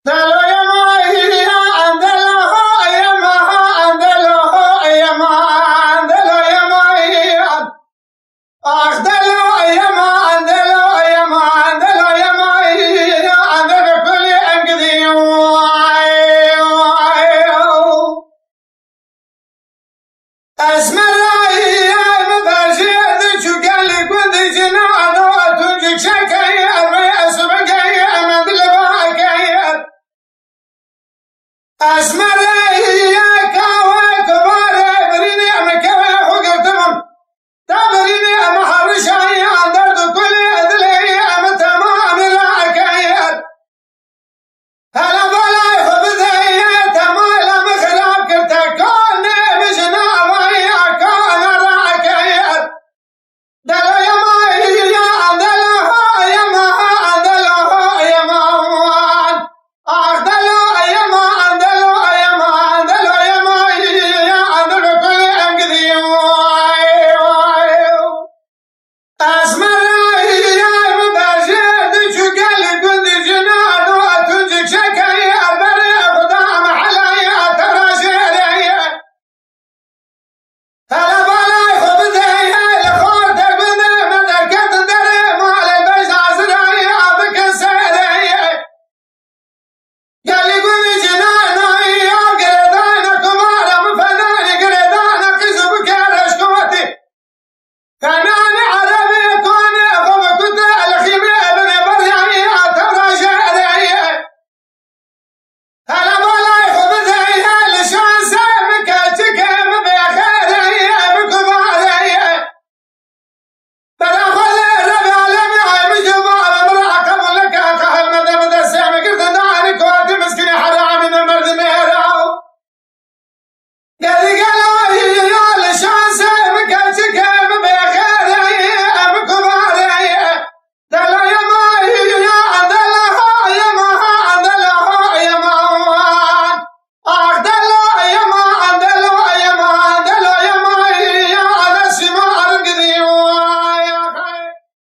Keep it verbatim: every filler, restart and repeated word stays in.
Delo yema, delo yema, delo yema, delo yema. Ah, delo yema, delo yema, delo yema, delo kulî em gidî. Esmerayê me berjê diçû gelî gundî cina ano, tuncik şekeyê ermê esbegeyê emend li bakeyê. Esmerayê